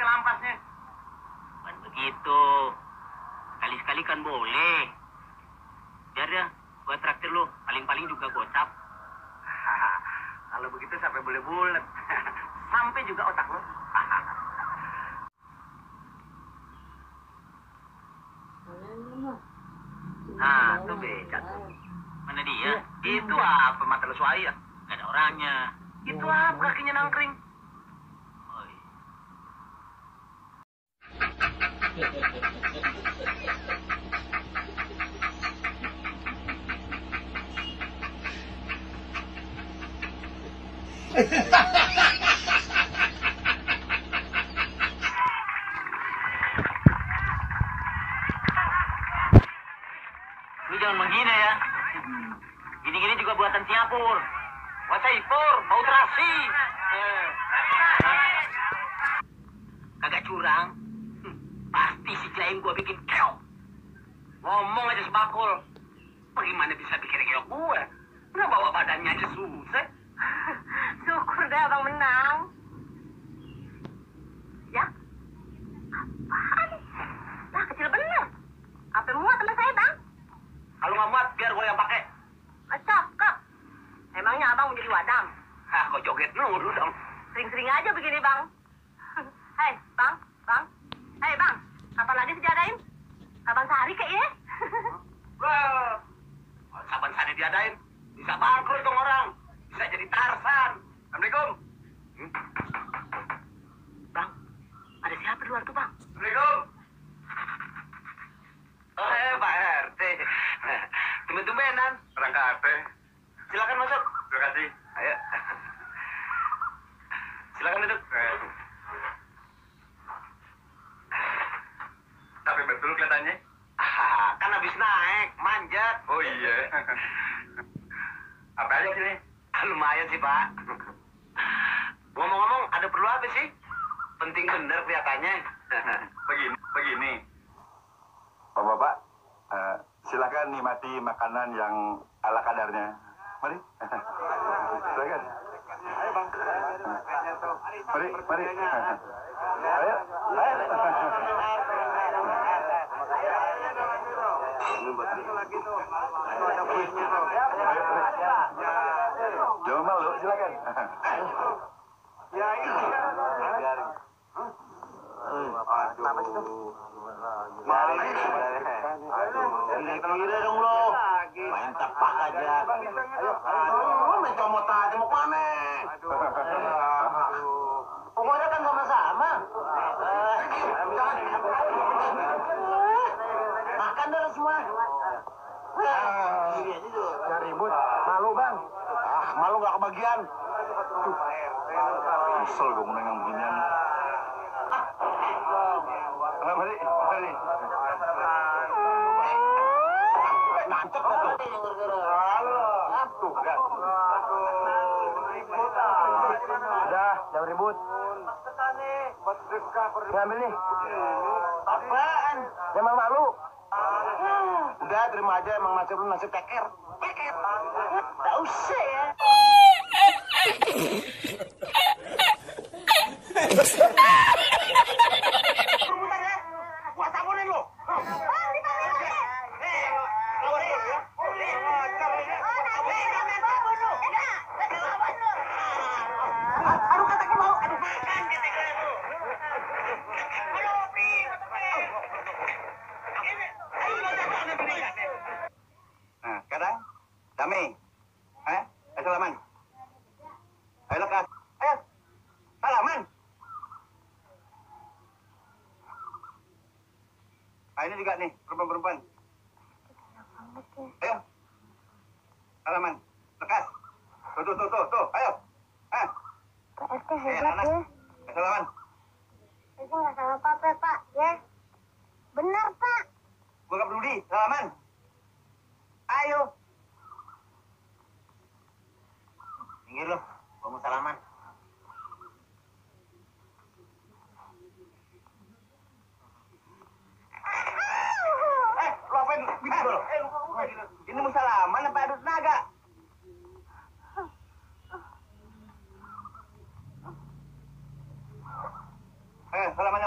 pakai lampasnya. Bukan begitu. Sekali-sekali kan boleh. Biar ya, gua traktir lu. Paling-paling juga gocap. Kalau begitu sampai boleh bulat. Sampai juga otak lu. Nah, tuh beca tuh. Mana dia? Itu apa mata lu suaya? Gak ada orangnya. Itu apa kakinya nangkring? Oh, iya. Lu jangan menghina ya. Gini-gini juga buatan Singapura. Wacai pur, bau terasi. Kagak curang. Pasti si Jaim gua bikin keok. Ngomong aja sebakul. Bagaimana bisa bikin keok gue? Nggak bawa badannya aja susah. Syukur deh abang menang. Ya? Apaan? Lah kecil bener. Apa muat sama saya bang? Kalau nggak muat, biar gue yang pakai. Cakep. Emangnya abang mau jadi wadam? Hah, kok joget dulu dong. Sering-sering aja begini bang. Hei bang, bang. Hei bang, kapan lagi sejadain? Abang sehari kayak ya? Wah, saban sana diadain. Bisa bangkrut dong orang. Bisa jadi Tarsan. Assalamualaikum. Bang, ada siapa di luar tuh bang? Assalamualaikum. Pak RT. Tumben-tumbenan. Orang kafe. Silakan masuk. Terima kasih. Ayo. Silakan duduk. Tapi betul kelihatannya. Kan habis naik, manjat. Oh iya. Apa aja sini? Lumayan sih, Pak. Ngomong-ngomong, ada perlu apa sih? Penting bener kelihatannya. Begini. Bapak-bapak, silakan nikmati makanan yang ala kadarnya. Mari. Silakan. Ayo, Bang. Mari. Ayo. Jangan malu, silakan. Ya, ini. Kira dong lo. Main tepak aja. Main comot aja mau kemana? Pokoknya kan sama-sama. Makan dah semua. Jangan ribut, malu bang. Malu gak kebagian. Kesel gue menengah beginian. Mari. Nancep dah tuh. Tuh, lihat. Udah, jangan ribut. Ngambil nih. Apaan? Memang malu. Udah terima aja, emang nasib lu nasib teker. Tak usah ya. Rebutan ya? Gua sabunin lu. Aduh kataku mau. Aduh. Nah, sekarang damai. Salaman. Ayo lekas. Ayo. Salaman. Nah, ini juga nih, perempuan-perempuan. Ayo. Salaman. Lekas. Tuh. Ayo. Pak RT hebat ya. Salaman. Itu nggak salah apa-apa Pak ya. Benar Pak. Gua gak peduli. Salaman. Ayo. Minggir lo. Gua mau salaman. Lu apain? Minggir lo. Ini mau salaman apa adu tenaga? Salaman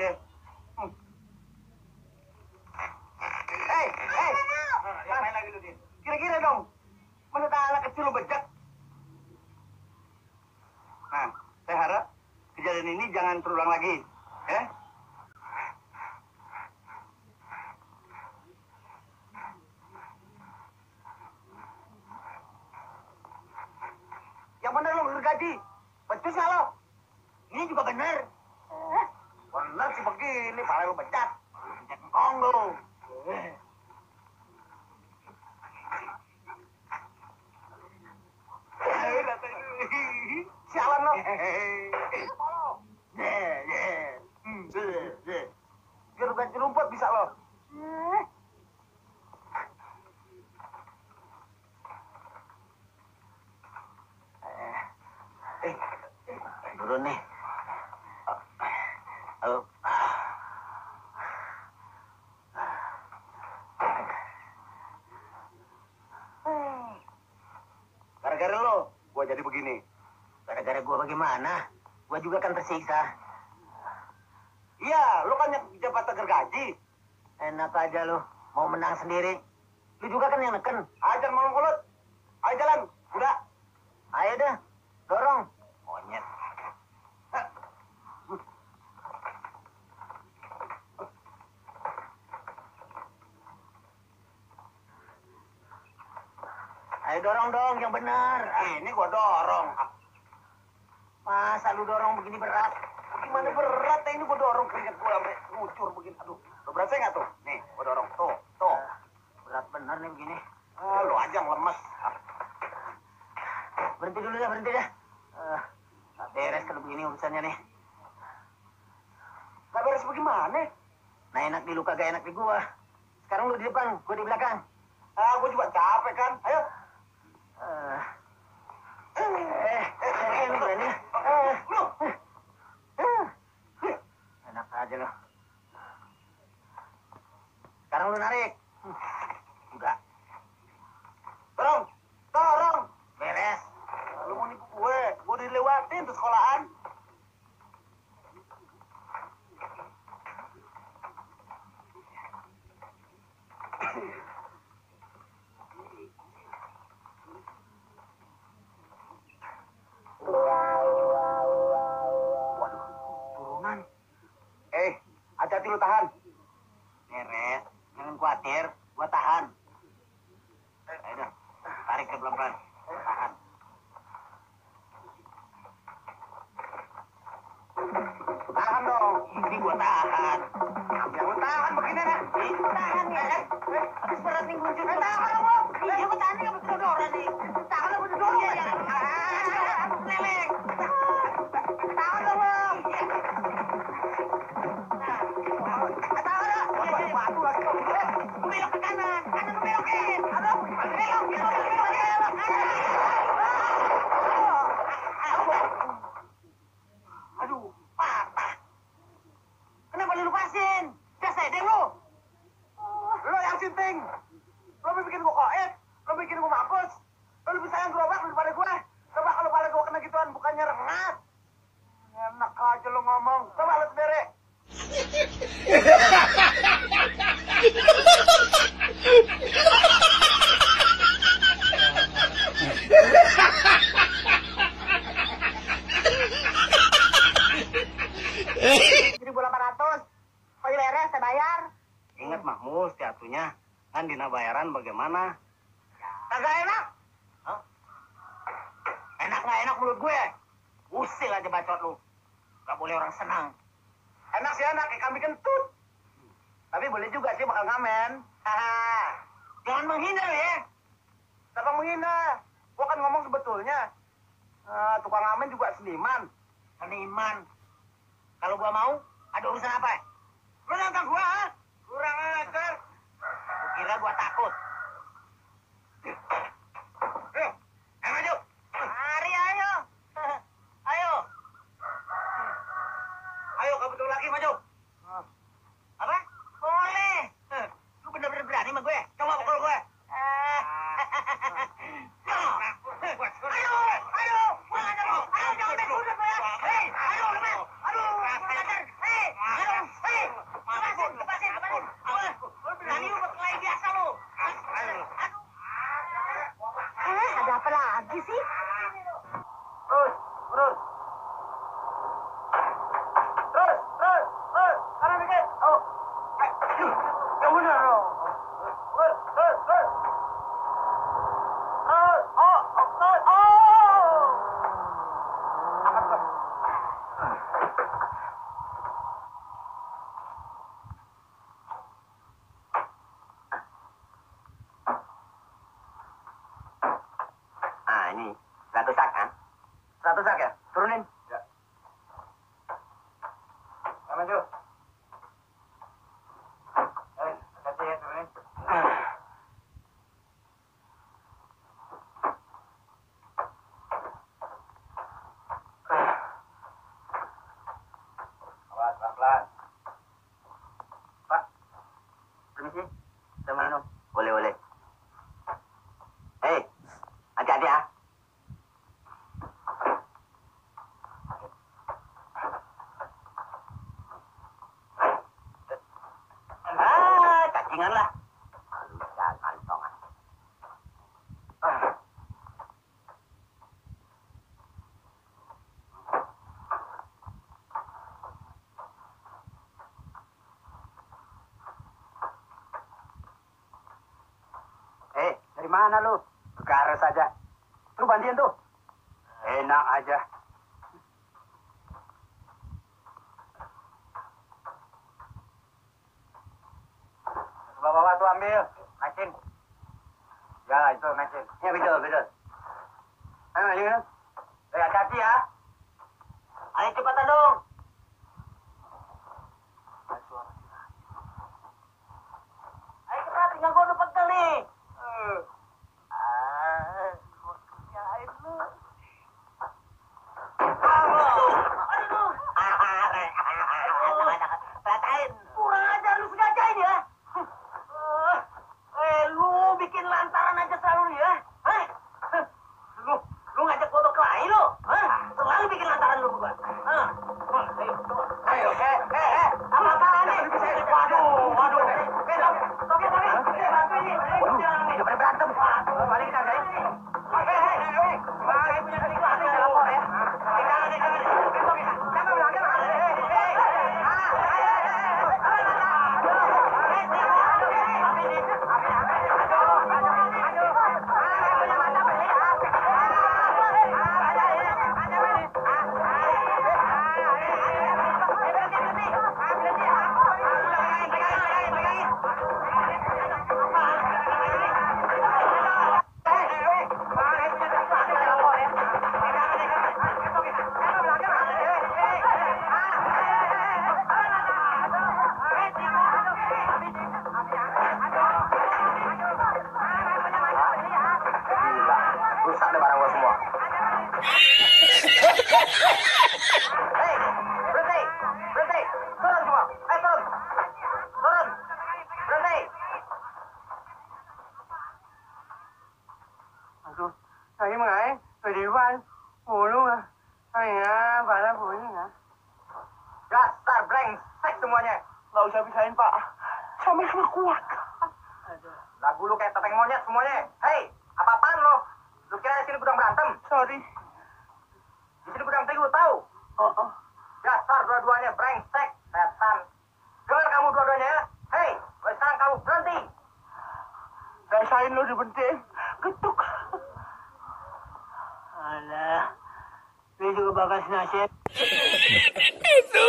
aja. Hei, main lagi lu, Din. Kira-kira dong, masa anak kecil lu bejek? Nah, saya harap kejadian ini jangan terulang lagi, ya? Yang bener lo gergaji, becus nggak lo? Ini juga bener. Bener sih begini, pala lo becak. Becak engkong lo. Sialan lo. Gergaji rumput bisa lo. Turun nih. Gara-gara lo, gua jadi begini. Gara-gara gua bagaimana? Gua juga kan tersiksa. Iya, lo kan yang jabatan gergaji. Enak aja lo, mau menang sendiri. Lu juga kan yang neken. Ajar malam kulut. Ayo jalan, udah. Ayo dah, dorong. Monyet. Ayo dorong dong, yang benar. Ini gua dorong. Masa lu dorong begini berat? Gimana berat? Ini gua dorong keringet gua sampai ngucur begini. Aduh, lo berasa nggak tuh? Nih, gua dorong. Tuh. Berat bener nih begini. Lu aja yang lemes. Berhenti dulu ya, berhenti dah. Nggak beres kalau begini urusannya nih. Nggak beres bagaimana? Nah enak di lu, kagak enak di gua. Sekarang lu di depan, gua di belakang. Gua juga capek kan. Ayo. Lu berani? Enak aja lo. Sekarang lu narik. Enggak. Dorong. Beres. Lu mau nipu gue dilewatin tuh sekolahan. Waduh, turunan. Hati-hati lu tahan. Beres, jangan khawatir, gua tahan. Ayo, tarik ke pelan-pelan. Tahan. Tahan dong, ini gua tahan. Yang lu tahan begini kan? Tahan ya kan? Habis berat nih muncul. Tahan lo. Iya gua tahan nih, habis dodoran nih. Tahan lo, dodoran ya. Leleng. Tahan lo. Tahan lo. Waduh lagi tuh. Belok ke kanan lu belokin. Aduh, belok. Aduh, patah. Kenapa lu lepasin? Gas sedeng lu. Lu yang sinting. Lu bikin gua koet. Lu bikin gua mampus. Lu lebih sayang gerobak daripada gua. Coba kalau pada gua kena gituan bukannya rengat. Enak aja lu ngomong. Coba lu sendiri. $1.800. Oh beres, saya bayar. Ingat Mahmus, jatuhnya kan dina bayaran bagaimana? Kagak enak. Hah? Enak nggak enak mulut gue? Usil aja bacot lu. Gak boleh orang senang. Enak sih enak, kayak kambing kentut. Tapi boleh juga sih bakal ngamen. Jangan menghina ya. Siapa menghina? Gua kan ngomong sebetulnya. Tukang ngamen juga seniman. Seniman. Kalau gua mau, ada urusan apa? Lu nantang gua, ha? Kurang ajar. Lu kira gua takut? Ayo, maju. Mari, ayo. Ayo. Ayo, kamu betul lagi maju. Apa? Boleh. Lu bener-bener berani sama gue? Coba pukul gue. Ayo. Mana lu? Ayo, jangan main gue. Hei, ayo, lu main. Aduh, ayo. 100 sak, kan? 100 sak ya? Turunin. Ya. Maju. Hati-hati ya, turunin. Awas, pelan-pelan. Pak, permisi. Saya mau minum. Boleh, boleh. Hei, hati-hati ya. Cacingan lah. Jangan kantongan. Dari mana lu? Garus saja. Lu bantuin tuh. Enak aja. Bawa-bawa tuh ambil. Naikin. Ya, itu naikin. Ya, betul, betul. Ayo, ayo. Hati-hati ya. Ayo cepatan dong. Ayo cepat, tinggal gua udah pegal nih. Kurang ajar lu sengajain ya. Lu bikin lantaran aja selalu ya. Lu ngajak gua berkelahi lu. Selalu bikin lantaran lu gua. Ayo. Apa-apaan nih? Waduh. Toke. Bantuin nih. Udah pada berantem. Balik kita guys. Balik punya selingkuh ada lapor ya. Jangan. Rusak deh barang gua semua. Hei, berhenti. Turun semua. Turun. Berhenti. Aduh, saya mengai, beriwan, mulu lah. Saya pada bunyinya. Dasar brengsek semuanya. Nggak usah pisahin, Pak. Sama-sama kuat. Lagu lu kayak topeng monyet semuanya. Hei, apa-apaan lo? Lu kira di sini gudang berantem? Sorry. Di sini gudang terigu, tahu? Oh. Dasar dua-duanya brengsek, setan. Dengar kamu dua-duanya ya. Hei, sekarang kamu berhenti. Rasain lu dibenting. Getuk. Alah. Ini juga bagas nasihat. Itu.